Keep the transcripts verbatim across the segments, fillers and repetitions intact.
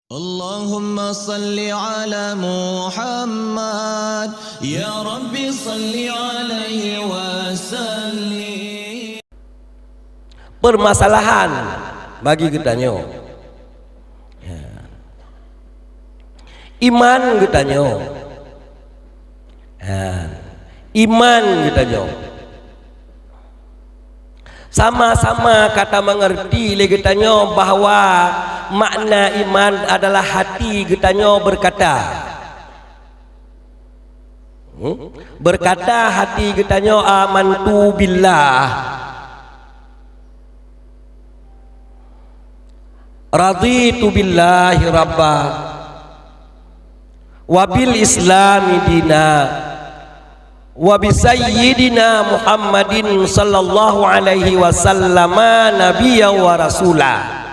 Allahumma salli ala Muhammad, ya Rabbi salli alaihi wasallim. Permasalahan bagi geutanyoe. Ya. Iman geutanyoe. Ha, iman geutanyoe. Sama-sama ka tameungeurti lé geutanyoe bahwa makna iman adalah hati geutanyoe beukata. Hmm? Beukata hati geutanyoe, "Amantu billah." "Raditu billahi rabba, wa bil islami dina, wa bi sayyidina Muhammadin sallallahu alaihi wasallama nabiyya wa rasula."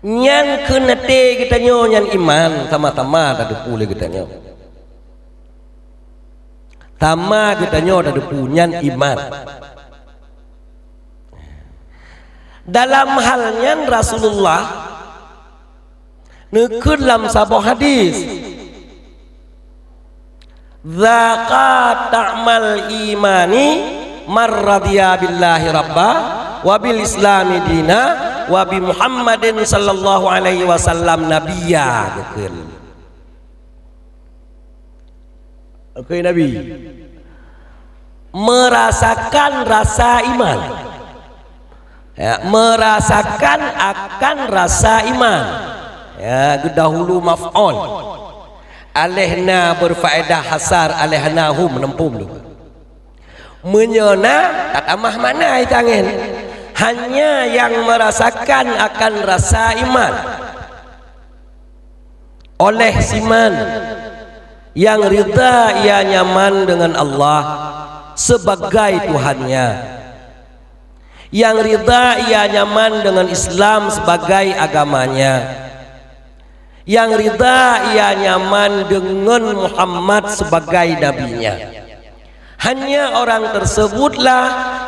Nyan keuneutée geutanyoe nyan iman, sama-sama tateupeue lé geutanyoe. Sama geutanyoe tateupeue nyan iman. Dalam hal nyan Rasulullah neukheun lam saboh hadis, "Dzaqa ta'mal imani man radiya billahi rabba, wa bil islami dina, wa bi Muhammadin sallallahu alaihi wasallam nabiyya," geukheun. Oke, Nabi. Merasakan rasa iman. Ya, merasakan akan rasa iman. Ya, geudahulu maf'ul. Aleh na berfaedah hasar, aleh na hum, neuphom dulu. Meunyoe na, tatamah makna itangen. Hanya yang merasakan akan rasa iman. Oleh siman yang ridha ia nyaman dengan Allah sebagai Tuhannya, yang ridha ia nyaman dengan Islam sebagai agamanya, yang ridha ia nyaman dengan Muhammad sebagai nabinya. Hanya orang tersebutlah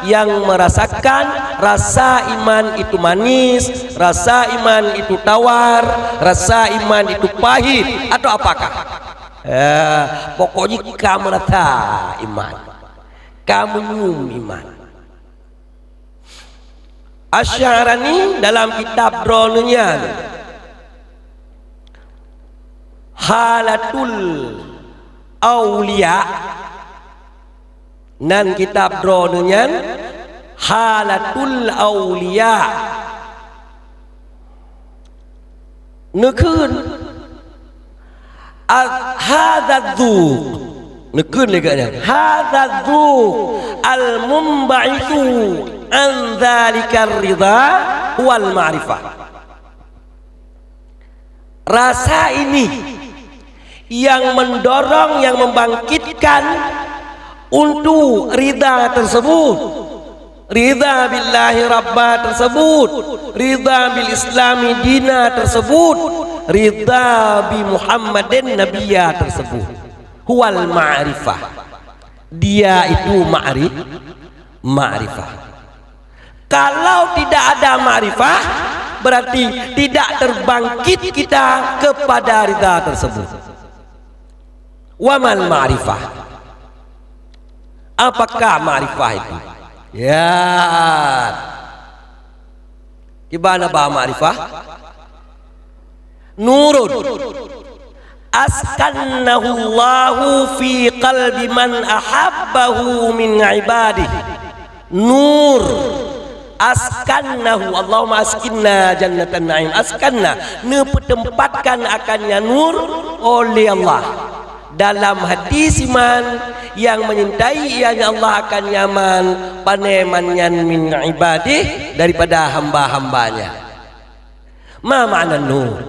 yang merasakan rasa iman itu manis, rasa iman itu tawar, rasa iman itu pahit, atau apakah? Eh, pokoknya ka merasa iman, ka meunyium iman. Asy-Sya'rani dalam kitab droeneuh nyan, Halatul Auliya, nan kitab droeneuh nyan Halatul Auliya, neukheun, a-, hadza dzuq. Neukheun lé geuh nyan, "Hadza dzuq al-munba'itsu an dzalikar ridha wal ma'rifah." Rasa ini yang mendorong, yang membangkitkan untuk ridha tersebut. Ridha billahi rabba tersebut, ridha bil islami dina tersebut, ridha bi Muhammadin nabiyya tersebut. Huwal ma'rifah. Dia itu ma'ri-, ma'rifah. Kalau tidak ada ma'rifah, berarti tidak terbangkit kita kepada ridha tersebut. Wa mal ma'rifah? Apakah ma'rifah itu? Ya. Kiban haba ma'rifah? Nurun askannahu Allahu fi qalbi man ahabbahu min ibadih. Nur askannahu, Allahumma askinna jannatan na'im. Askanna, neupeutempatkan akannya nur oleh Allah dalam hati siman yang menyintai ianya Allah akan nyaman, pane man nyan, min ibadih, daripada hamba-hambanya. Ma makna nur?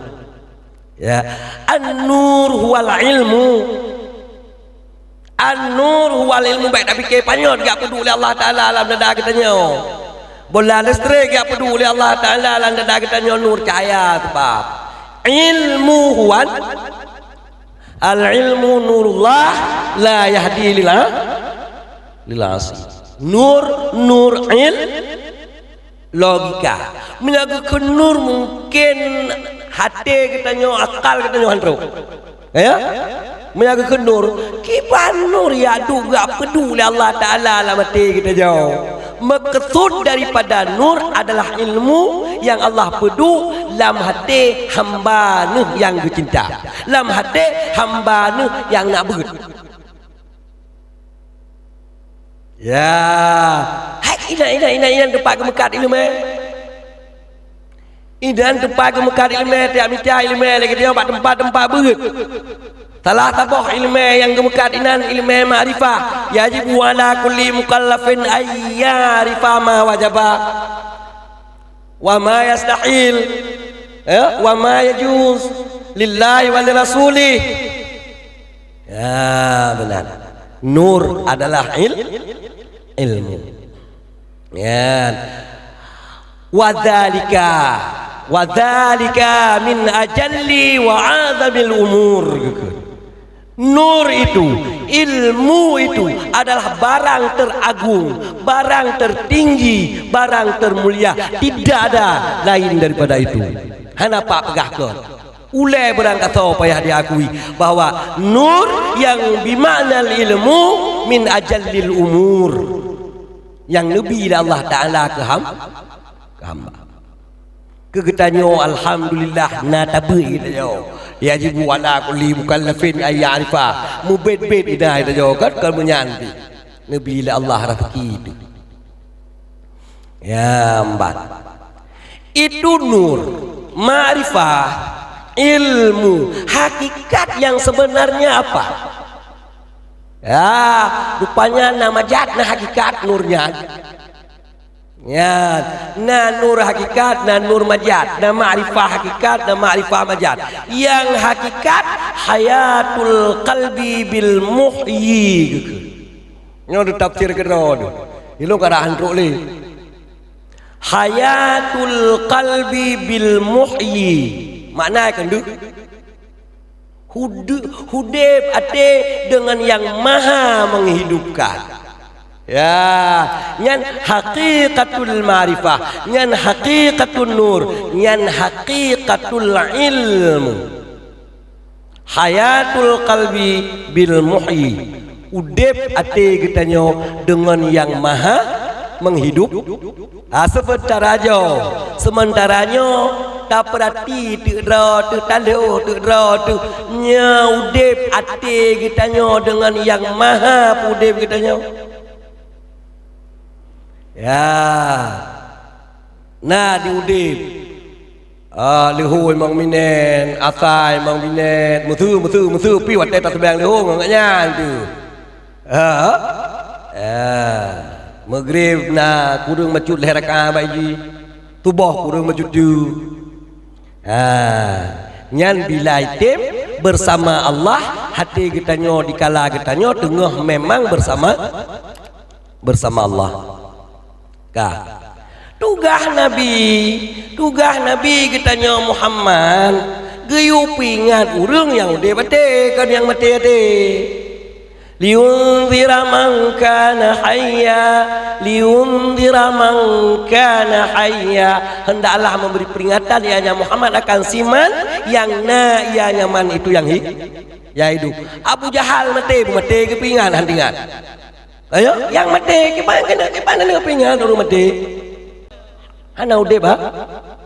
Ya. An-nur huwal ilmu. An-nur huwal ilmu. Bèk tapike panyöt geupeuduek lé Allah Taala lam dada geutanyoe. Bola listrik geupeuduek lé Allah Taala lam dada geutanyoe, nur cahaya sebab. Ilmu huwal, al-ilmu nurullah la yahdi lil a-, lil asi. Nur, nur il-, logika. Meunyoe geukheun nur mungken Até geutanyoe, akal geutanyoe han trok. Ya? Meunyo geukheun nur, kiban nur nyang duek geupeuduek lé Allah Taala lam até geutanyoe. Meukeusud daripada nur adalah ilmu nyang Allah peuduek lam até hamba Neuh nyang geucinta, lam até hamba Neuh nyang na beuet. Ya, hai inan, inan, inan, inan teumpat geumeukat ileumèe. Inan teumpat geumeukat ileumèe, tiep mita ileumèe lagèe nyoe bak teumpat-teumpat beuet. Salah saboh ileumèe nyang geumeukat inan ileumèe makrifah. Yajibu ala kulli mukallafin an ya'rifa ma wajaba. Wa ma yastahil, ya, wa ma yajuz lillahi wa lirasulih. Ya, benar. Nur adalah il-, ilmu. Ya. Wa dzalika, wa dzalika min ajalli wa azamil umur. Nur itu, ilmu itu adalah barang teragung, barang tertinggi, barang termulia. Tidak ada lain daripada itu. Hana pat peugah kon. Ulèe beurangkasoe payah diakui bahwa nur nyang bimakna ilmu min ajallil umur, nyang neubi lé Allah Taala keu ham-, keu hamba. Keu geutanyoe, alhamdulillah, na tabeuet geutanyoe. Yajibu ala kulli mukallafin an ya'rifa. Mubet-bet inan geutanyoe, kan, kon meunyan pih. Neubi lé Allah raseuki teuh. Ya, mbat. Itu nur, makrifah, ilmu, hakikat yang sebenarnya apa? Ya, rupanya na majaz, na hakikat nur nyan. Ya, na nur hakikat, na nur majaz, na makrifah hakikat, na makrifah majaz. Nyang hakikat, hayatul qalbi bil muhyi. Nyoe tafsir keudroe tu. Ilôn ka rhah trok lé. Hayatul qalbi bil muhyi. Makna keuh deuh? Hudu-, hudeb até deungon Nyang Maha Menghidupkan. Ya, nyan haqiqatul ma'rifah, nyan haqiqatun nur, nyan haqiqatul ilmu. Hayatul qalbi bil muhyi. Udeb até geutanyoe deungon Nyang Maha Menghidup. Ha, seumeuntara nyoe, seumeuntara nyoe tapeurati teuk droe teuk, talhôh teuk droe teuk, nyoe udeb até geutanyoe deungon Nyang Maha Peuudeb geutanyoe. Ya. Na di udeb. Ah, leuhô imong binéh, asai imong binéh, meusu, meusu, meusu, pi watèe taseumayang leuhô ngon gobnyan tu. Ha? Ya. Meugreb na kureueng bacut lhèe rakaat bak jih. Suboh kureueng bacut tu. Ha. Nyan bila item bersama Allah, até geutanyoe dikala geutanyoe teungoh memang bersama bersama Allah. Ka. Tugaih Nabi, tugaih Nabi geutanyoe Muhammad geuyue peuingat ureueng nyang udeb até, kon nyang maté até. Liunzira man kana hayya, liunzira man kana hayya. Hendaklah memberi peringatan, ya Muhammad, akan si man nyang na, ya nyan man itu nyang hi-, nyang hidup. Abu Jahal maté, beumaté geupeuingat, han teuingat. Ayo, nyang maté, kiban keuneuk, kiban keuneuk peuingat ureueng maté. Hana udeb, ha?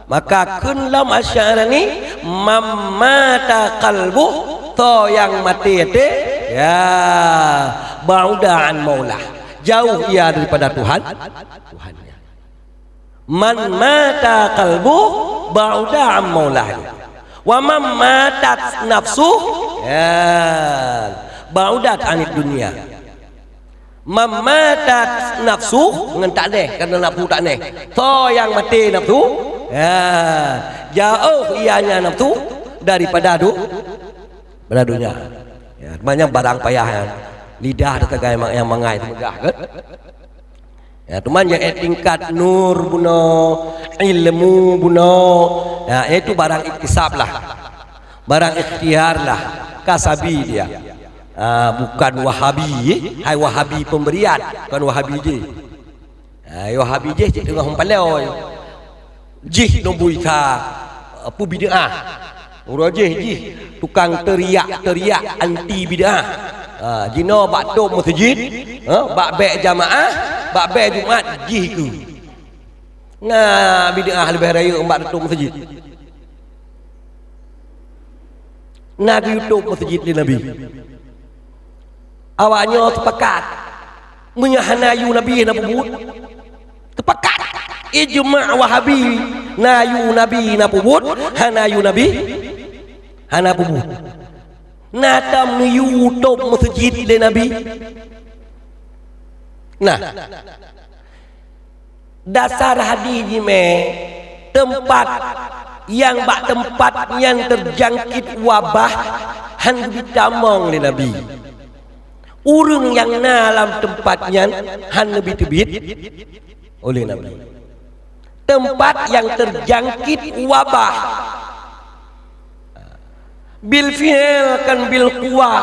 Maka kheun lom Asy'arani, "Man mata qalbuh," soe nyang maté até, ya, "ba'uda an maulah," jauh ia daripada Tuhan, Tuhannya. Man mata qalbuh ba'uda an maulah. Wa man matat nafsuh, ya, ba'udat anid dunya. Man matat nafsuh, ngon takneh, karena nafsu takneh. Soe nyang maté nafsu, ya, jauh ianya nafsu daripada du-, daripada dunia. Ya, maknanya barang payah nyan. Lidah teuka nyang mangat teumeugah, kan? Ya, teuma nyang tingkat nur bunoe, ilmu bunoe, ya, itu barang iktisab lah. Barang ikhtiar lah. Kasabi dia. Ah, bukan Wahabi, eh. Hai Wahabi pemberian, bukan Wahabi jih. Hai Wahabi jih cit teungoh meupaléng. Jih nubui ka. Peubid'ah. Uroe jih jih tukang teriak-teriak anti bid'ah. Ha, jinoe bak top meuseujid, ha, bak bèk jamaah, bak bèk Jumat jih keu. Na bid'ah leubeh rayeuk bak top meuseujid. Na geuyue top meuseujid lé Nabi. Awaknyoe seupakat, meunyoe hana yue Nabi hana peubuet. Seupakat. Ijma' Wahabi, na yue Nabi na peubuet, hana yue Nabi hana peubuet. Na tam neuyue top meuseujid lé Nabi. Nah, dasar hadis jih mé, teumpat nyang bak teumpat nyan teujangkét wabah hán geubri tamong lé Nabi. Ureuëng nyang na lam teumpat nyan hán neubi teubiet oleh Nabi. Teumpat nyang teujangkét wabah. Bil fi'il kon bil quwah.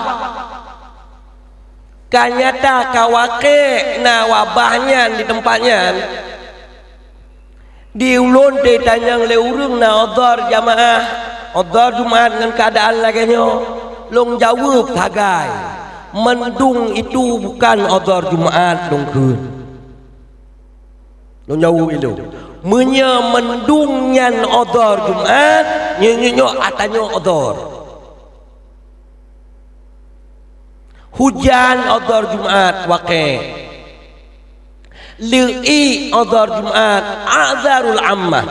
Ka nyata ka waqi' na wabah nyan di teumpat nyan. Di ulôn teutanyong lé ureuëng na udhur jamaah, udhur Jumat ngon keuadaan lagée nyoe, lôn jaweueb sagai, mandum itu bukan udhur Jumat lôn kheun. Lôn jaweueb ilôn, meunyoe mandum nyan udhur Jumat, nyoe, nyoe, nyoe ata nyoe udhur. Hujan udhur Jumat waqi'. Leuiek udhur Jumat a'dzarul ammah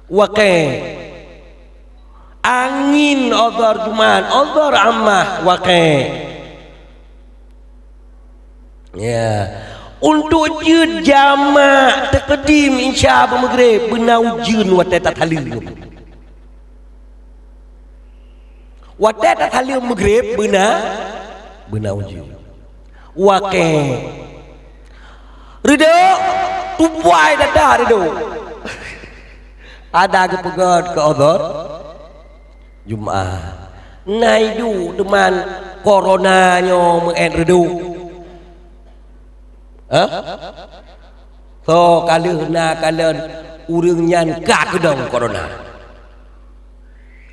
waqi'. Angin udhur Jumat udhur ammah waqi'. Ya. Untuk jeuet jamak takdim Isya bak Maghrib beuna ujeuen watée tasaleuem. Watée tasaleuem Maghrib beuna, beuna ujeuen. Waqi'. Reudôk, tupai data reudôk. Ada geupeugét keu udhur Jumat. Na iduek teuma corona nyoe meu'et reudôk. Hah? Soe ka lheueh na kalon ureuëng nyan ka keudong corona?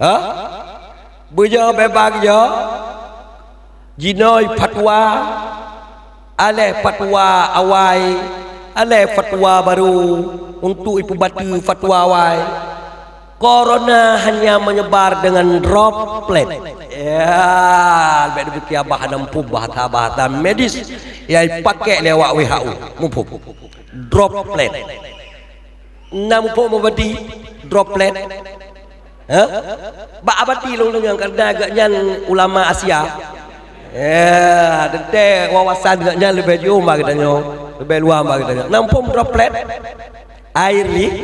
Hah? Beujeuet beubaih jih? Jinoe fatwa, aléh fatwa awai, aléh fatwa barô, untuk ipeubateue fatwa awai. Corona hanya menyebar dengan droplet. Ya, leubeh demikian bahasa muphom, bahasa-bahasa medis nyang dipakai lé awak W H O. Muphom. Droplet. Na muphom abati droplet? Hah? Bak abati lôn deungoe karena geuhnyan ulama Asia. Ya, teuntée wawasan geuhnyan leubeh jeuem bak geutanyoe, leubeh luwa bak geutanyoe. Na muphom droplet? Air li-,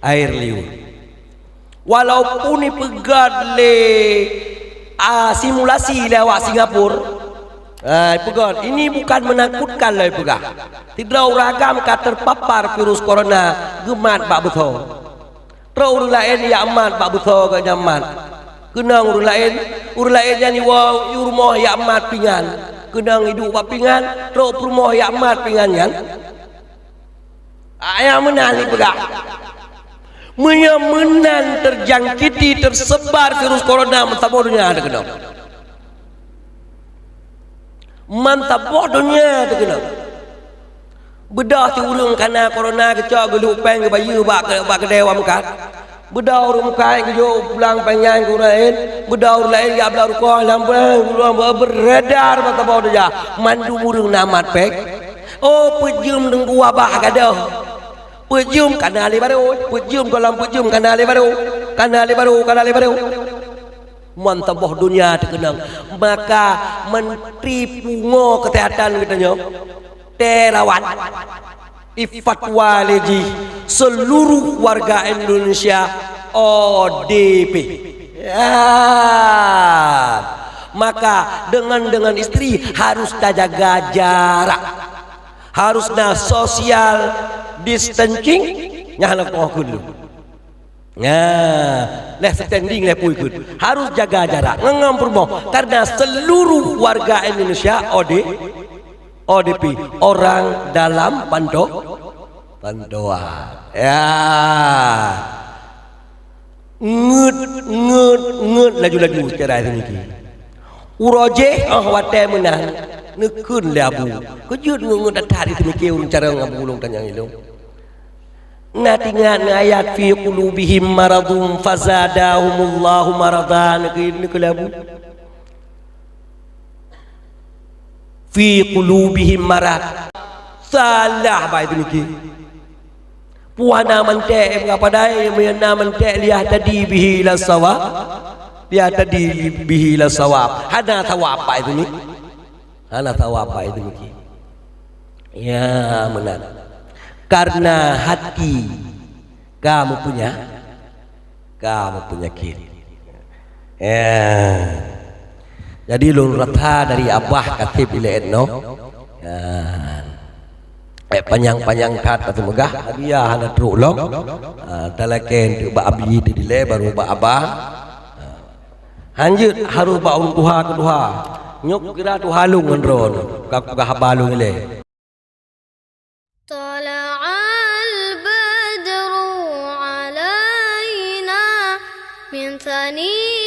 air liur. Walaupun ipeugét lé, ah, simulasi lé awak Singapura, ah, ipeugét, ini bukan menakutkan lé ipeugah. Sidroe ureuëng agam ka terpapar virus corona geumat bak beusoe. Trok ureuëng laén jak mat bak beusoe geuhnyan mat. Keunong ureuëng laén, ureuëng laén nyan iwoe u rumoh jak mat pingan. Keunong iduek bak pingan, trok peurumoh jak mat pingan nyan. Ayah meunan ipeugah. Meunyoe meunan terjangkiti, tersebar virus corona, meusaboh donya teukeunong. Meusaboh donya teukeunong. Beudôh si ureuëng kana corona geucok geulhok péng geubayeue bak, bak keudè awak meukat. Beudôh ureuëng meukat geujok pulang péng nyan keu ureuëng laén. Beudôh ureuëng laén jak blah rukoh lam péng, beudôh beredar meusaboh donya. Mandum ureuëng na mat péng. Oh, peujeuem teungku wabah gadôh. Peujeuem kana lé barô, peujeuem gohlom peujeuem kana lé barô, kana lé barô, kana lé barô. Meusaboh donya teukeunong. Maka Menteri Pungo Kesehatan geutanyoe, Terawan, ifatwa lé jih seluruh warga Indonesia O D P. Ya. Maka dengan, dengan istri harus tajaga jarak. Harus na social distancing, nyan hana keuh keu lôn. Nah, leh standing leh pui keu. Harus jaga jarak ngon, ngon peurumoh karena seluruh warga Indonesia O D, O D P, orang dalam panto-, Bantuan. Ya. Ngeut, ngeut, ngeut laju-laju cara itu niki. Uroe jih, oh, watée meunan, neukheun lé Abu. Keujeuet ngeut-ngeut that-that itu niki ureuëng carông Abu Lôn tanyong ilong. Na tingat ngon ayat fi qulubihim maradun fazadahumullahu marada, neukheun, neukheun lé Abu. Fi qulubihim marad. Salah bak itu niki. Puhana mantek, eh, meupadai, meuna mantek liah tadi bihi ila sawab. Liah tadi bihi ila sawab. Hana sawab bak itu ni. Hana sawab bak itu niki. Ya, meunan. Karena hati ka meupunya, ka meupunyakit. Ya. Jadi lôn rasa dari Abah Kaseb ilée nyoe. Ya. Eh, panyang-panyang that ka teumeugah, hadiah hana trok lom. Ah, talakée bak Abi dilée baru bak Abah. Ah. Hanjeuet harôh bak ureuëng tuha keudua. Nyoe kira tuha lôn ngon droe, ka kupeugah haba lôn ilée. طلع البدر علينا من ثني